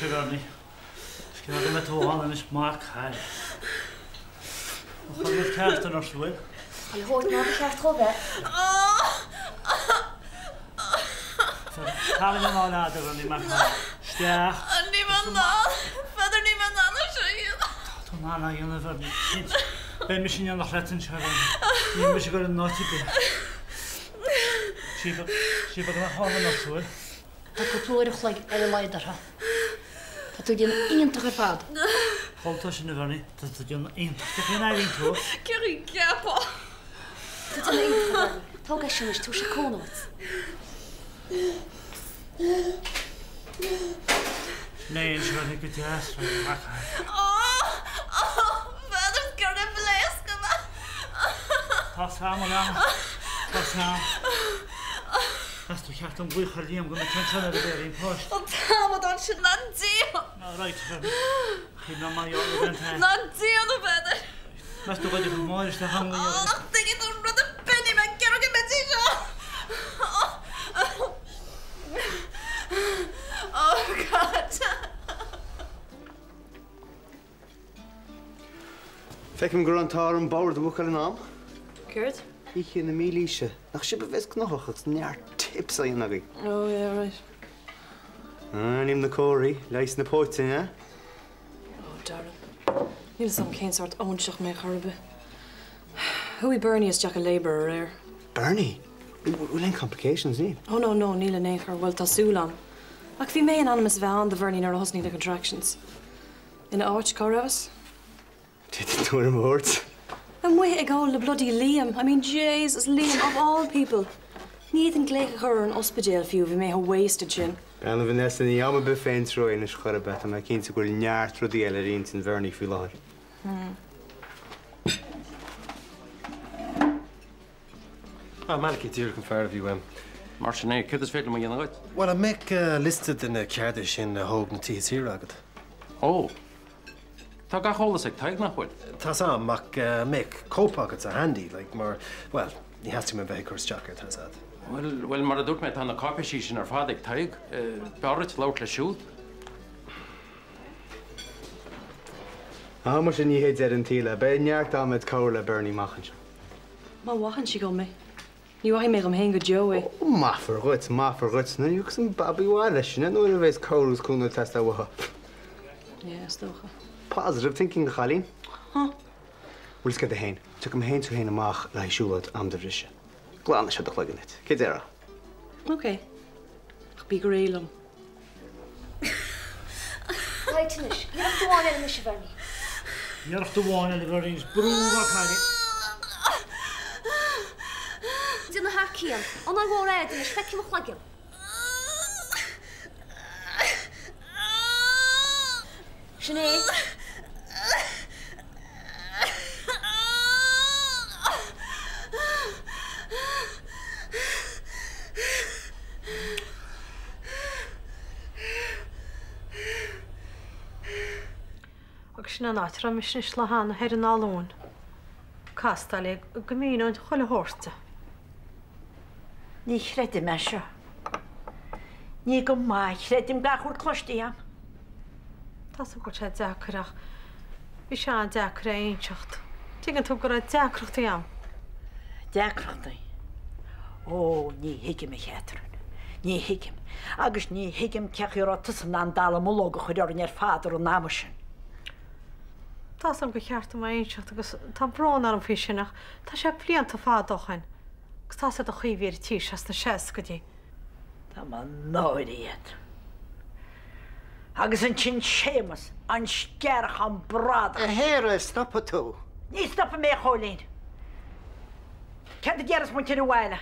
Anois a Bhernie. Is gearr go mbeidh tú ann anois mac caille. An bhfuil rud ceart anois, an bhfuil? Chuile shórt mar ba cheart dhó bheith. Tarraing anáil fhada a Bhernie mac caille. Isteach. Ní mé in ann. Pheadair ní mé in ann é seo a dhéanamh. Tá tú in ann é a dhéanamh a Bhernie. Cinnte. Beidh mise in éineacht leat anseo a Bhernie. Níl mise ag dul in áit ar bith. Síobadh go mbeadh ann anois, an bhfuil? Tá cúpla uair a chloig ar a laghad orthu. Tá tú ag déanamh iontach ar fad. Chuala tú sin a Bhernie, tá tú ag déanamh iontach. Cén chaoi a n-airíonn tú? Cén chaoi a gceapfá? Tá tú ag déanamh iontach a Bhernie. Tóg é sin anois, tabhair sé cúnamh duit. Sin é anois a Bhernie, go deas, mac. N'fheadar is gearr le blaosc mé. Tá Sam ann. Tá Sam. Meas tú ar cheart dom glaoch ar Liam go mbeidh sé anseo nuair a bhéarfaidh an páiste. An t-amadán sin ná déan! Ná right, Chím liom mar gheall ar an t-. Ná déan, a Pheadair! Meas tú go dtiocfaidh Máire isteach an luí ar. Nach dtuigeann tú rud ar bith, níl mé ag iarraidh go mbeidís ann! Oh God! Feicim go raibh an t-ádh orm bord a bhookáil in am. Céard? Oíche na Mílaoise. Nach sibh a bheas gnóthach agus neart tips á dhéanamh agaibh? Oh yeah, right. Aithním na comharthaí, leigheas na póite, an ea? Oh Darren. Níl 'fhios a'm cén sórt óinseach mé chor ar bith. Chuaigh Bernie isteach i labour aréir. Bernie? Bhfuil aon complications, níl? Oh no, no, níl in aon chor, bhuel tá súil a'm. Ach bhí mé in ainm is a bheith ann do Bhernie nuair a thosnaigh na contractions. Ina áit, cá rabhas? D'fhéadfainn tuairim a thabhairt. Amuigh ag ól le bloody Liam. I mean, Jesus, Liam, of all people. Ní fhéadfainn glaoch a chur ar an ospidéal fiú, bhí mé chomh wasted sin. Bean a Vanessa, ní am ar bith féin trua anois chor ar bith, tá mé cinnte go bhfuil neart rudaí eile ar intinn Bhernie faoi láthair. Ah, Malachy, díreach an fear a bhí uaim. Mar sin é, céard is féidir liom a dhéanamh duit? Bhuel, an mbeadh liosta de na ceardaithe sin a thóg na tithe saoire agat? Ó! Tá gach eolas ag Tadhg, nach bhfuil? Tá's a'm, ach an mbeadh cóip agatsa handy, like, mar, bhuel, ní theastaíonn uaim bheith ag cur isteach air, tá's a'd. Bhuel, bhuel, mar a dúirt mé, tá na cáipéisí sin ar fad ag Tadhg. B'fhearr duit labhairt leis siúd. Ah, muise ní hé deireadh an tsaoil é. Beidh neart ama a'd cabhrú le Bernie amach anseo. Má mhaitheann sí dhom é. Ní mhaithfidh mé dhom féin go deo é. Ó, maithfear dhuit, maithfear dhuit. Nuair a thiocfas an babaí abhaile, sin é nuair a bheas cabhair agus cúnamh ag teastáil uathu. Yeah, is dócha. Positive thinking, a chailín. Huh. Bhfuil 'fhios céard é féin? Tiocfaidh mé féin tú féin amach le haghaidh siúlóid am do bhriseadh. Glanfaidh sé do chloigeann duit. Cé déarfá? Ok. Ach bí go réidh liom. Right anois. Iarracht amháin eile anois, a Bhernie. Iarracht amháin eile, a Bhernie, anois. Brú a chailín. Déanamh thar cionn. Anáil mhór fhada anois, feicfidh mo chloigeann. Sin é. Agus sin an áit a raibh mise anois lá cheana thoir in Áth Luain. Ag castáil léi go míneoinn chuile shórt di. Ní chreidim é seo. Ní go maith a chreidim gach rud cloiste agam. Tá's agam go bhfuil sé deacair ach bhí sé an-deacair é a inseacht. Tuigeann tú go raibh deacrachtaí a'm. Deacrachtaí? Ó, ní thuigim, a Chatherine. Ní thuigim. Agus ní thuigim cén chaoi a raibh tusa in ann dallamullóg a chur orainn ar fad i rith an ama sin. Tá's agam gur cheart dom é a inseacht agus tá brón orm faoi sin ach tá sé blianta fada ó shoin agus tá's a'd an chaoi a bhí ar an tír seo sna seascaidí. Tá mé náirithe ort. Agus ansin Séamus, an scearchán bradach A sin. Shéara, stopfaidh tú. Ní stopfaidh mé, a Chóilín. Céard a déarfas muintir an bhaile?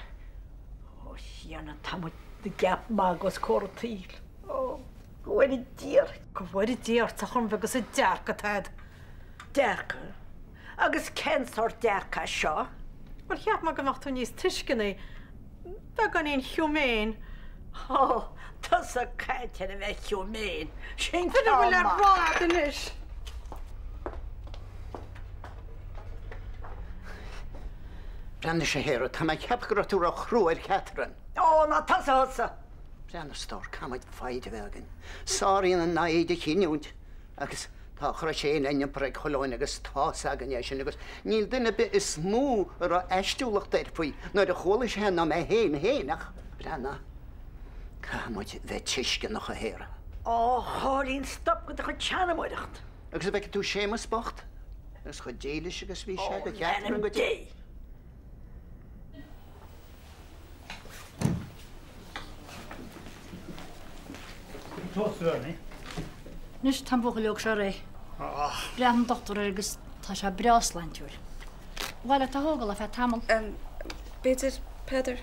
Ó, a Thiarna, tá muid i gceap magaidh os comhair an tsaoil. Ó, go bhfóire Dia ort. Go bhfóire Dia ort, a chorn bheag, agus an dearcadh atá a'd. Dearcadh? Agus cén sórt dearcadh é seo? Bhuel, cheap mé go mbeadh tú níos tuisceanaí, beagáinín humane. Ó, tusa ag caint ar a bheith humane. Sin Sin a bhfuil ceann le maith. rá agat anois. Breathnaigh, a Shéara, tá mé ag ceapadh go raibh tú ró-chrua ar Catherine. Ó, ná tosaigh thusa! Breathnaigh, a stór, caithfidh muid foighid a bheith againn. Sáraíonn an fhoighid an chinniúint. Agus tá a chrois féin á n-iompar ag chuile dhuine agus tá's againn é sin agus níl duine ar bith is mó a raibh aistiúlacht air faoi nuair a chuala sé é ná mé féin féin ach, breathnaigh, caithfidh muid bheith tuisceanach a Shéarra. Á, a Chóilín, stop de do chuid seanamóireacht! Agus an bhfeiceann tú Séamus bocht agus chomh dílis agus bhí sé do Ó, Chatherine in ainm go dtí. Dé! Tost Bernie. Anois tá an buachaill óg seo réidh. Bhreathnaigh an dochtúir air agus tá sé breá sláintiúil. Ba mhaith leat é a thógáil ar feadh tamaill. B'fhéidir, Peadar.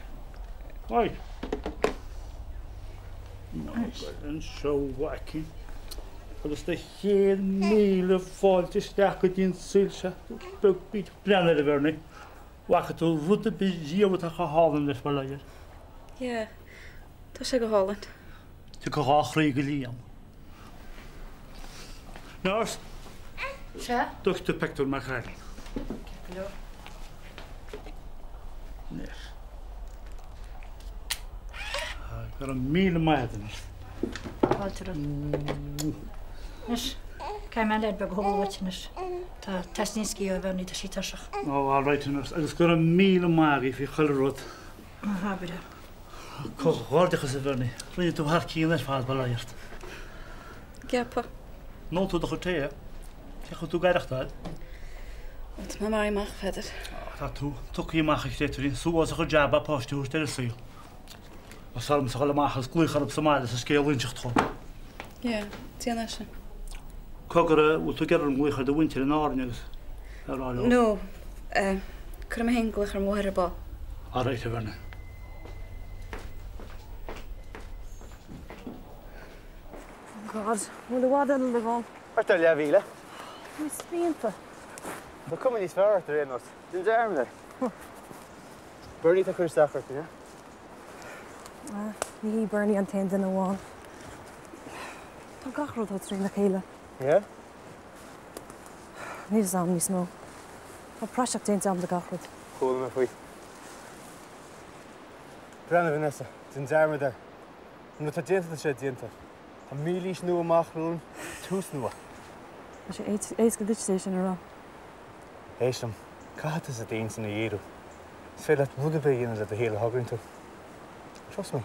Oi. Anseo a mhaicín. Agus do chéad míle fáilte isteach go dtí an saol seo. Beag bídeach. Breathnaigh air, a Bhernie. Bhfaca tú rud ar bith riamh atá chomh hálainn leis, bail ó Dhia air? Yeah, tá sé go hálainn. Tiocfaidh a chroí go Liam. Nurse! Sea? Dtugtar pictiúr mar chailín. Ceart go leor. Anois. Go raibh míle maith agat, Nurse. Fáilte romhat. Anois, caithfidh mé an leaid beag a thógáil uait anois. Tá Tesninsky ó Bhernie, tá sí tuirseach. Ó, all right, Nurse. Agus go raibh míle maith agaibh faoi chuile rud. Ná habair é. Comhghairdeachas a Bhernie. Rinne tú thar cionn ar fad, bail ó Dhia ort. Gceapfá. An ól tú do chuid tae? Cén chaoi a bhfuil tú ag aireachtáil? Ó, tá mé maraithe amach, a Pheadair. Tá tú tugtha amach a chréatúirín. Is uafásach an jab é páiste a thabhairt ar an saol. Bheadh ormsa dhul amach agus glaoch orthu sa mbaile is an scéal a inseacht dhóibh. Yeah, déan é sin. Cogar, an bhfuil tú ag iarraidh orm glaoch ar do mhuintir in Árainn agus a rá leo? No, eh, cuirfidh mé féin glaoch ar mo mháthair ar ball. All right, a Bhernie. Oh God, bhfuil i bhfad eile le dhul? Thart ar leathmhíle. Tá mé spíonta. Tá cuma níos fearr ort ar aon nós. Déan dearmad air. Bernie tá ag cur isteach ort, an ea? Ah, ní hí Bernie an t-aon duine amháin. Tá gach rud trína chéile. Yeah? Níl fhios a'm níos mó. Tá praiseach déanta a'm de gach rud. Chuala mé faoi. Breathnaigh, Vanessa, déan dearmad air. Nuair atá déanta tá sé déanta. Tá mílaois nua amach romhainn, tús nua. Tá sé éasca duit é sin a rá. Éist liom, caithfidh tusa d'intinn a dhíriú. Is féidir leat rud ar bith a dhéanamh le do shaol a thograíonn tú. Trust me.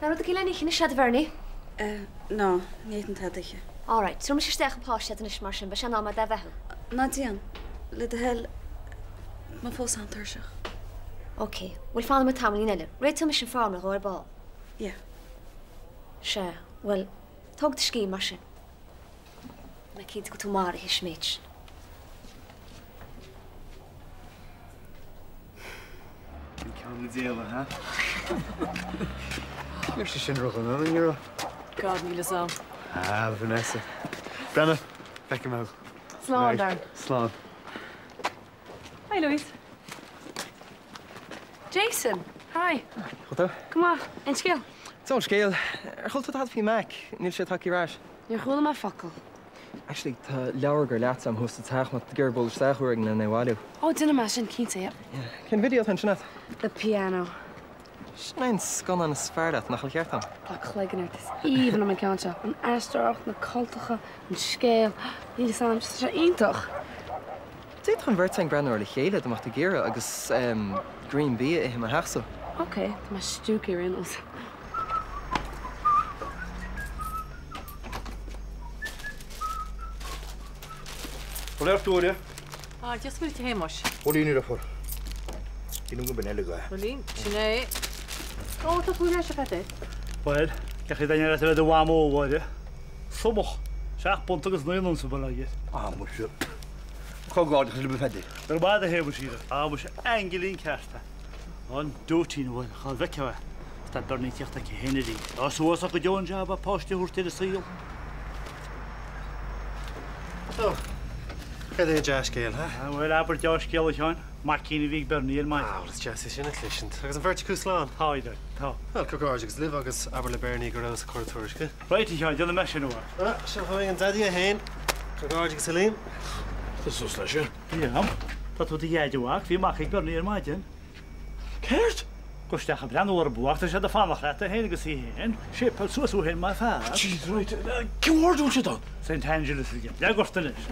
An rud éigin le n-ithe anois a'd a Bhernie? Eh, ná, ní fhéadfainn tada a ithe. All right, tabharfaidh mise isteach an páiste a'd anois mar sin, beidh sé in am a'd é a bheathú. Ná déan, le do thoil, tá mé fós an-tuirseach. Ok, bhuel fanfaidh muid tamaillín eile. Réiteoidh mise an formula dhó ar ball. Yeah. Sea, bhuel, tóg do scíth mar sin. Tá mé cinnte go bhfuil tú maraithe théis an méid sin. An ceann le déanamh, ha? Ní raibh sé sin ró-dhona, an raibh? God, níl fhios a'm. Ah, Vanessa. Breathnaigh, feicfidh mé thú. Slán, Darren. Slán. Hi, Louise. Jason, hi. Conas tá? Go maith. Aon scéal? Tá an scéal. Ar chuala tú tada faoi Mac? Níl sé tagtha ar ais. Níor chuala mé focal. Actually, tá leabhar gur leatsa agam thuas sa teach má tá tú ag iarraidh bualadh isteach uair éigin lena é a bhailiú. Ó, déanfaidh mé sin, cinnte, yeah. Yeah. Cén video atá ansin agat? The Piano. Sin é an scannán is fearr leat, nach bhfuil ceart agam? Tá cloigeann ort, is aoibhinn liom an ceann seo. An aisteoireacht, na cultacha, an scéal, níl fhios a'm, tá sé iontach! D'fhéadfadh an bheirt againn breathnú air le chéile dá mbeadh tú ag iarraidh agus greim bia a ithe i mo theachsa. Ok, tá mé stiúgtha ar aon nós. Bhuel, ar dóigh. Ah, Dia is Muire duit a Shéamuis. Póilín ar fur. Ní go bin eile go. Póilín, sin é. Ó, tá tú ar ais a Pheadair. Bhuel, cén chaoi a bheith do mhamó, a Mháire? Subhach, 7 bpunt agus 9 n-unsa, bail ó Dhia air. Ah, muise. Comhghairdeachas libh a Pheadair. Go raibh maith agat a Shéamuis. Ah, muise, aingilín ceart é. An dóitín, bhuel, cá bhfeicfeá é? Is tá Bernie ag tíocht aici féin arís. Tá suas go deo an jab é páiste a thabhairt ar an saol. So, cad é an dea-scéal, ha? Ah, bhuel, abair dea-scéal, a Sheáin. Maicín a bhí ag Bernie ar maidin. Ah, bhuel, is deas é sin a chloisint. Agus an bheirt acu slán? Tá, a Dad, tá. Bhuel, comhghairdeachas libh agus abair le Bernie go rabhas ag cur tuairisce. Right, a Sheáin, déanfaidh mé sin, a mhac. Ah, seo chugainn an Daidí é féin. Comhghairdeachas a Liam. Tá suas leis, eh? Yeah. Tá tú i do dhaid, a mhac. Bhí mac ag Bernie ar maidin. Céard? Gabh isteach ag breathnú orthu, a mhac. Tá siad ag fanacht leat, é féin agus í féin. Séipeáil suas thú féin mar fear. Jeez, right. Cén ward a bhfuil siad ann? St. Angelas, a Jim. Leag ort anois.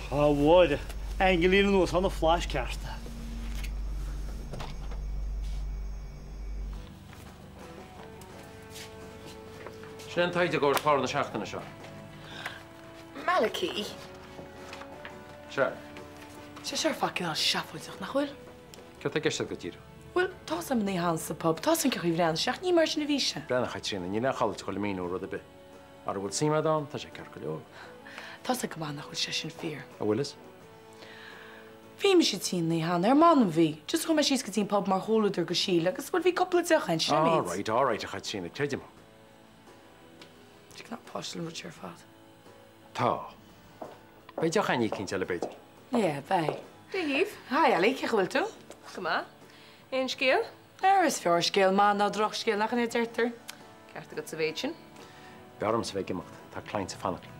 A Mháire, aingilín anuas ó na flaithis cearta. Sin é an taighde i gcomhair chlár na seachtaine seo. Malachy. Sea. Tá sé seo ar fad cineál seafóideach, nach bhfuil? Céard tá i gceist agat go díreach? Bhuel, tá 's agam an oíche cheana sa pub, tá 's agam cén chaoi a bhreathnaigh sé ach ní mar sin a bhí sé. Breathnaigh, a Chaitríona, níl aon chall duit a dhul ag míniú rud ar bith. Mara bhfuil suim agat ann, tá sé ceart go leor. Tá 's agat go maith nach bhfuil sé sin fíor. An bhfuil fhios? Bhí mise tinn an oíche cheana, ar m'anam bhí. Just chuaigh mé síos go dtí an pub mar chomhluadar do Shíle agus, bhuel, bhí cúpla deoch againn, sin an méid. All right, all right, a Chaitríona, creidim thú. Tá cineál paisteil an rud seo ar fad. Tá. Beidh deoch againn oíche eicínt eile, b'fhéidir. Yeah, beidh. Dia dhaoibh. Hi, Ellie, cén chaoi a bhfuil tú? Go maith. Aon scéal? Ara, is fearr scéal maith ná drochscéal, nach in é a deirtear? Ceart agat sa mhéid sin. Beidh ormsa bheith ag imeacht, tá clients ag fanacht liom.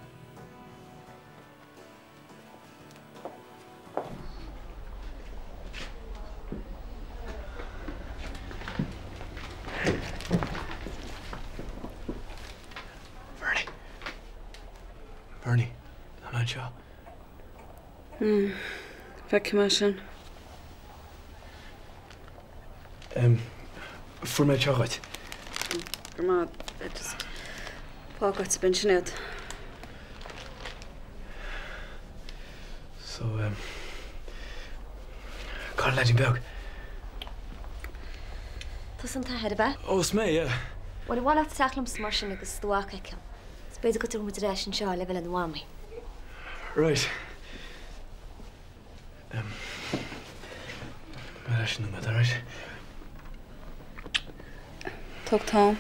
Bernie. Bernie, tá mé anseo. Hmm, feicfidh mé sin. Fuair mé seo dhuit. Go raibh maith agat, just fág agat ansin iad. So, cá bhfuil an leaidín beag? Tusa an t-athair, ab ea? Ó, is mé, yeah. Bhuel, ar mhaith leat teacht liomsa mar sin agus do mhac a fheiceáil? Is b'fhéidir go dtiocfaidh muid ar ais anseo le bheith lena mhamaí. Right. Beidh mé ar ais i nóiméad, alright? Tóg t'am.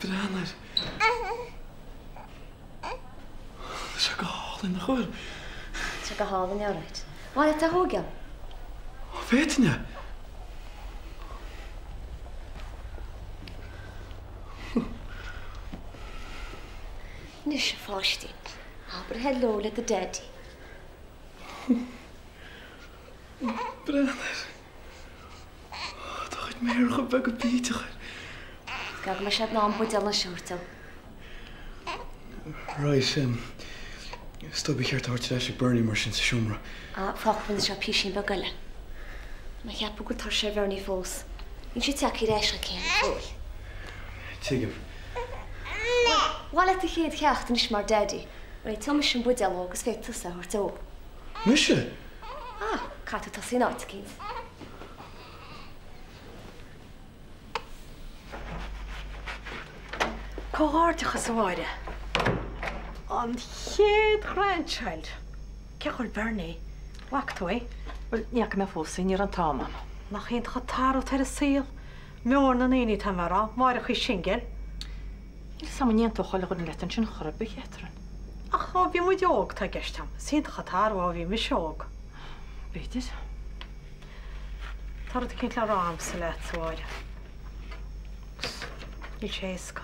Breathnaigh air. Tá sé go hálainn, nach bhfuil? Tá sé go hálainn, alright. Ar mhaith leat é a thógáil? Bhféadfainn é. Anois, a pháistí, Abair hello le do Daddy. Breathnaigh air. Tá a chuid méaracha beaga bídeach air. Is gá go mbeidh sé in am buidéal anois a thabhairt dó. Right, is dóigh ba cheart a thabhairt ar ais ag Bernie mar sin sa seomra. Ah, fágfaidh muid anseo písín beag eile. Tá mé ag ceapadh go bhfuil tuirse ar Bhernie fós. Níl sé tagtha ar ais chuici féin go fóill. Tuigim. Bhuel, mhaith leat do chéad cheacht anois mar Daddy. Réiteoidh mise an buidéal dó agus féadfaidh tusa é a thabhairt dó. Mise? Ah, caithfidh tú tosaí in áit eicínt. Comhghairdeachas, a Mháire. An chéad grandchild! Cén chaoi a bhfuil Bernie? Bhfaca tú é? Bhuel, ní fhaca mé fós é, ní raibh an t-am a'm. Nach iontach an t-athrú atá ar an saol? Meon na ndaoine atá mé a rá, máithreachaí singil. Níl 'fhios a'm an aontódh chuile dhuine leat ansin chor ar bith, a Chatherine. Ach ó bhí muid óg atá i gceist a'm. Is iontach an t-athrú ó bhí mise óg. B'fhéidir. Tá rud eicínt le rá a'msa leat, a Mháire. Agus níl sé éasca.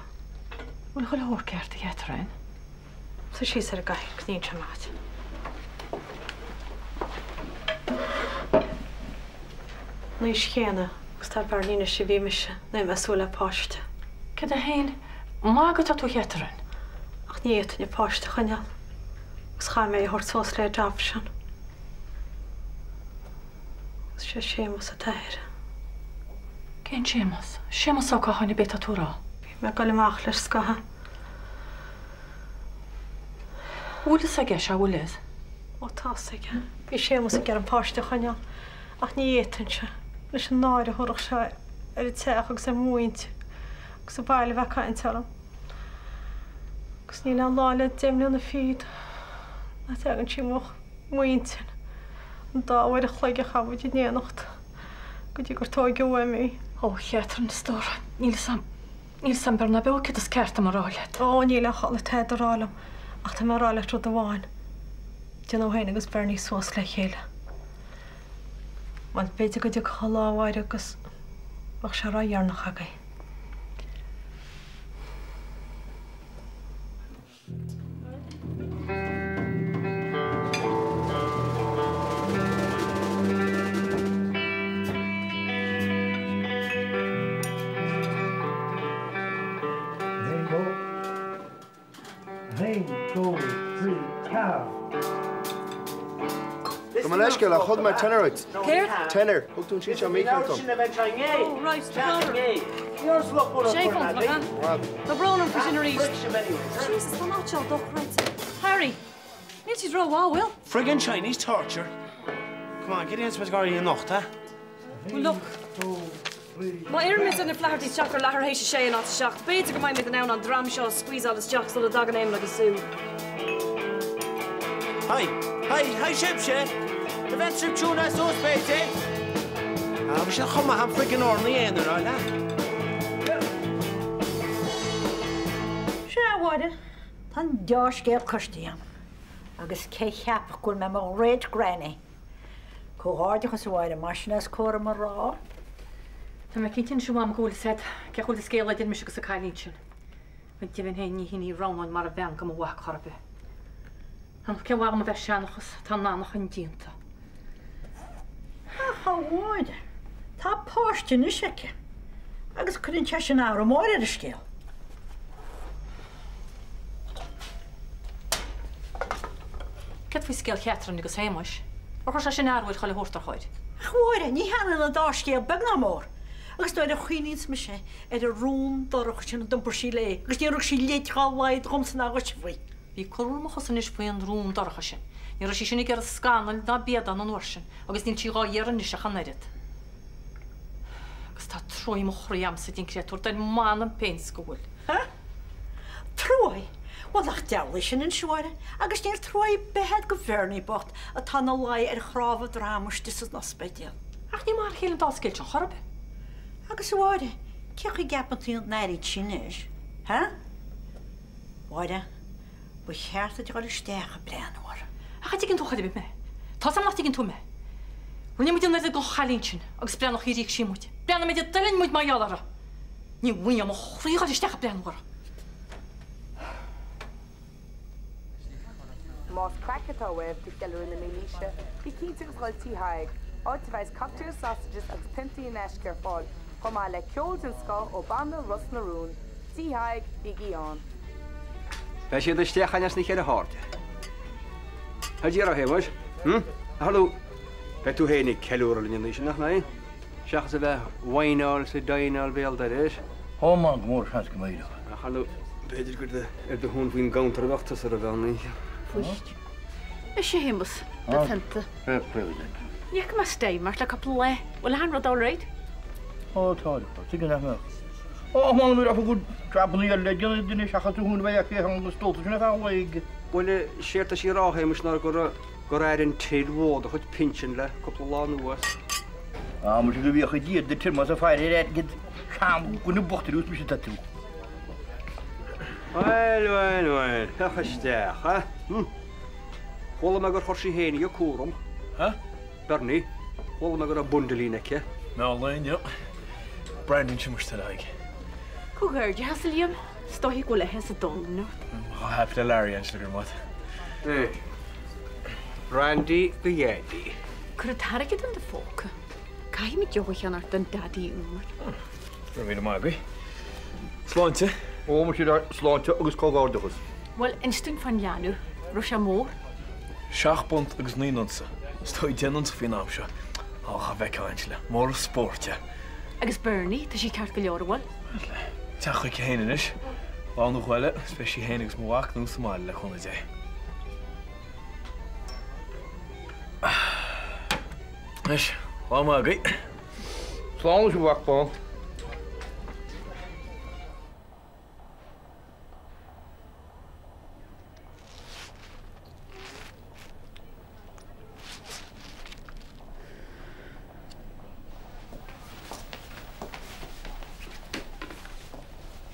Bhfuil chuile shórt ceart, a Chatherine? Suigh síos ar an gcathaoir go n-inseoidh mé dhuit. An aois chéanna agus tá Bernie anois a bhí mise nuair a bhí mé ag súil le páiste. Céard é féin? Maith agat atá tú, a Chatherine. Ach ní fhéadfainn an páiste a choinneáil agus chaith mé é a thabhairt suas le adoption. Agus sé Séamus an t-athair. Cén Séamus? Séamus Ó Catháin ab é atá tú a rá? Bhí mé ag dul amach leis scaitheamh. Bhfuil fhios aige, sea, bhfuil fhios? Ó tá fhios aige. Bhí Séamus ag iarraidh an páiste a choinneáil ach ní fhéadfainnse, leis an náire a thabharfadh sé ar an teach agus ar mo mhuintir agus an baile a bheith ag caint orm. Agus níl aon lá le 10 mbliana fichead nach dtagann sí amach. m'intinn, an dá uair a chloig a chaith muid in éineacht go dtí gur tóigeadh uaim í. Ó, a Chatherine, a stór, níl 'fhios a'm, níl 'fhios a'm beir ná beo céard is ceart dom a rá leat. Ó, níl aon chall duit tada a rá liom, ach tá mé a rá leat rud amháin, déan thú féin agus Bernie suas le chéile. Bhuel, b'fhéidir go dtiocfadh an lá, a Mháire, agus bheadh sé ródheireanach agaibh. Gabh mo leithscéal, ach thug mé tenner duit. Céard? Tenner. Thug tú an slí seo mícheart dom. Oh, right, tá brón orm. Sé phunt, nach ea? Tá brón orm faoi sin arís. Jesus, tá an áit seo dochreidte. Harry, níl siad rómhaith, bhfuil? Friggin' Chinese torture. Come on, get in smuis gáirí anocht, eh? Well, look. Má iarraimid ar na Flahertys teacht ar leathuair théis a sé in áit a 7, b'fhéidir go mbeimid in ann an dream seo a squeezeáil isteach sula dtagann Éamonn agus Sue. Hi, hi, hi sibhse! Do bheith sibh tune suas b'fhéidir? Ah, bhí sé chomh maith an friggin' urnaí aonair a fháil, eh? Sea, a Mháire, tá an deá-scéal cloiste agam. Agus cé cheapfadh go bhfuil mé i mo Ghreat Granny? Comhghairdeachas, a Mháire, mar sin is cóir dom a rá. Tá mé cinnte anois, a Mham, go bhfuil fhios agat cén chaoi bhfuil an scéal idir mise agus an cailín sin. Go deimhin féin ní hin í roghnóinn mar bhean go mba mhac chor ar bith. Ach cén mhaith dhom a bheith ag seanchas, tá an anachain déanta. Ach a Mháire, tá páiste anois aici agus cuireann sé sin athrú mór ar an scéal. Céard faoi scéal Chatherine agus Shéamais? Ar chuir sé sin athrú ar chuile shórt ar chor? Ach a Mháire, ní hionann an dá scéal beag ná mór. Agus nuair a chuimhníonns mise ar an rún dorcha sin a d'iompair sí léi agus níor thug sí leid dhá laghad dhomsa ná dhuitse faoi. Bhí cur mo chosa anois faoin rún dorcha sin. Ní raibh sí sin ag iarraidh scannail ná béadáin an uair sin agus níl sí dhá iarraidh anois ach an oiread. Agus tá truaí mo chroí a'msa den créatúr, ar m'anam féin 's go bhfuil. Ha? Truaí? Bhuel, nach diabhal é sin anois, a Mháire, agus níl trua ar bith a'd go Bhernie bocht atá ina luí ar chnámha droma istigh san ospidéal. Ach ní mar a chéile an dá scéal sin chor ar bith. Agus a Mháire, cén chaoi a gceapann tú an airíonn sí anois? Ha? Mháire, ba cheart duit a dhul isteach ag breathnú uirthi. Ach an dtuigeann tú chor ar bith mé? Tá's a'm nach dtuigeann tú mé. Rinne muid an oiread don chailín sin agus breathnaigh an chaoi ar íoc sí muid. Breathnaigh an méid a d'fhuilaing muid mar gheall uirthi. Ní bhfuil mo chroí a dhul isteach ag breathnú uirthi. Más craic atá uaibh do cheiliúradh na mílaoise, bí cinnte agus dhul Tí Thaidhg, áit a bheidh cocktails, sausages agus piontaí in aisce ar fáil, chomh maith le ceol den scoth ó Banna Ros na Rún. Tí Thaidhg, bígí ann! Beidh siad isteach againn as na cheithre hairde. A Dhia, a Shéamais, hm? A tharlú, beidh tú féin ag ceiliúradh linn an oíche sin, nach mbeidh? Seachas a bheith ag wineáil is ag dineáil béal dorais. Ó, maith go mór, seans go mbeidh. Ach ar ndóigh, b'fhéidir gur ar do thóin faoin gcuntar a bheadh tusa roimh an oíche. Fuist. Is é Shéamus, do phionta. Ní fhaca mé stime ort le cúpla lá. Bhfuil achan rud alright? Ó, tá, tuige nach mbeadh. Ó, m'anam ar a gcuid jabanna eile le déanamh duine seachas tú féin a bheith ag féachaint agus dulta sin ar feadh lae. Bhuel, séard tá sí a rá, a Shéamais, ná gur gur airigh an troid mhó do chuid pinsean le cúpla lá anuas. Á, muise go bhféacha Dia duit ar más ag faire ar airgead seanduine bocht ar nós mise atá tú. Bhuel, bhuel, bhuel, féach isteach, a? Hm? Chuala mé gur chuir sí féin í a cúram. Ha? Bernie, chuala mé go raibh bundle-ín aici. Meán lae inniu. Brandy ansin muis ar aghaidh. Comhghairdeachas, a Liam. Is dóiche go bhfuil áthas an domhain ort. Chomh happy le Larry Angela go raibh maith. Hey. Brandy do Dhaidí. Cuir an t-airgead in do phóca. Caithfidh muid deoch a cheannacht don Daidí úr. Go raibh míle maith agaibh. Sláinte. Ó, muise, sláinte agus comhghairdeachas. Bhuel, inis dúinn fán leanbh. Raibh sé mór? Seacht bpunt agus naoi n-unsa. Is dóigh 10 n-unsa faoin am seo. Á, cha bhfeicfeá Angela. Mór an spórt é. Agus Bernie, tá sí ceart go leor, an bhfuil? Bhuel, teacht chuici féin anois. Lá nó dhó eile, is beidh sí féin agus mo mhac nua sa mbaile le cúnamh Dé. Anois, lá maith agaibh. Slán leis an mhac bán.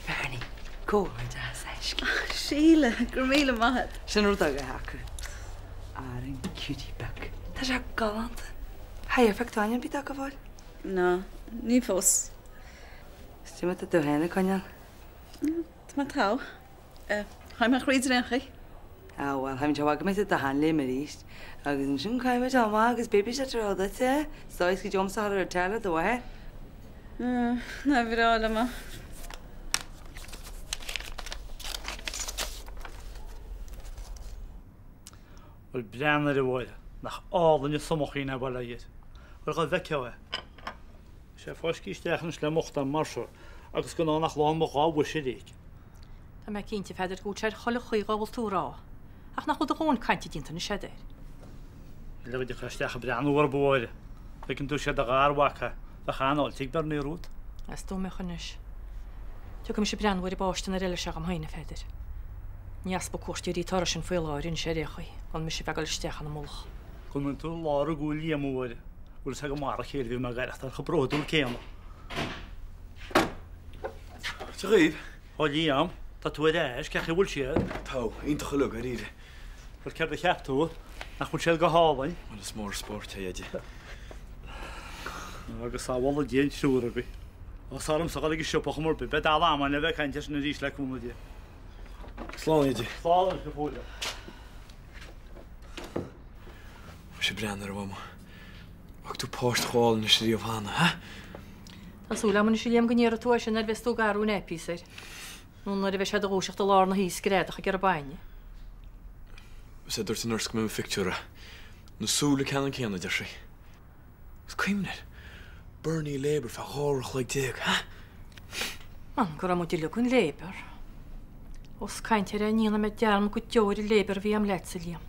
Bernie, comhghairdeas a fheisce. Síle, go raibh míle maith agat. Sin rud aghaidh acu. Ar an cutie beag. Tá sé galánta. Haigh, ar phioc tú ainm ar bith dó go fóill? Ná, ní fós. Is cuma tá tú féin ag coinneáil. Tá mé togha. Chaith mé thríd ar aon chaoi. Ah bhuel, tháimid chomh maith go mbeidh tú do sheanléim arís. Agus ansin caithfimid amach agus babysitter a fháil duit, eh? Is dóigh is go deo sa ar teile do mháthair. Nár bhreá liom é. Bhuel, breathnaigh air a Mháire, nach álainn an somachaín é bail ó Dhia air. Bhuel, dhá bhfeicfeá é. Tá sé fáiscthe isteach anois le m'uchtán mar seo agus gan ann ach lán mo dhá bhois uilig. Tá mé cinnte, a Pheadair, go bhfuil sé ar chuile chaoi dhá bhfuil tú a rá. Ach nach bhfuil do dhóthain cainte déanta anois agat air. Níl go dtiocfá isteach ag breathnú orthu, a Mháire. Feiceann tú siad do gharmhac é. Bheadh an-fháilte ag Bernie romhat. Is dóigh mbeadh anois. Tiocfaidh mise ag breathnú ar an bpáiste an uair eile seo agam féin, a Pheadair. Ní easpa cuairteoirí atá air sin faoi láthair anois ar aon chaoi, gan mise a bheith ag dul isteach ina mullach. Go mbíonn tú i lár an gcúil Liam, a Mháire. Bhfuil fhios agam mar a chéile bhí mé ag aireachtáil chomh bródúil céanna. Dia dhaoibh. Ó Liam, tá tú ar ais, cén chaoi a bhfuil siad? Tá, iontach uilig, dáiríre. Bhuel, céard a cheap tú? Nach bhfuil siad go hálainn? Bhuel, is mór spóirt é, Eddie. Agus sábhála Dia an triúr agaibh. Ó, is ormsa a dhul ag an siopa chuma ar bith, beidh dal am ann le bheith ag caint air sin arís le cúnamh Dé. Slán, Eddie. Slán anois go fóill. Muise breathnaigh air, a Mhama. Bhfaca tú páiste chomh hálainn leis riamh cheana, ha? Tá súil agam anois, a Liam, go ndéarfaidh tú é sin nuair a bheas tú ag athrú nappies air. Nó nuair a bheidh sé do dhúiseacht i lár na hoíche screadach ag iarraidh bainne. Sea, dúirt an nurse go mbeidh mo phictiúr air. Na súile ceannann céanna, a deir sí. Agus cuimhnigh air! Bernie i labour feadh 12 uair a chloig, ha? M'anam go raibh muid uilig in labour. Ós caint air é, ní dhéanfaidh mé dearmad go deo ar an labour a bhí agam leatsa, Liam.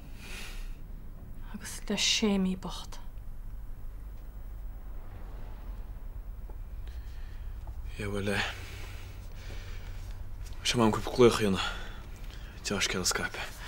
Agus le Séimí bocht. Yeah, bhuel, eh, seo m'am cúpla glaoch a dhéanamh. Dea-scéal a scaipeadh.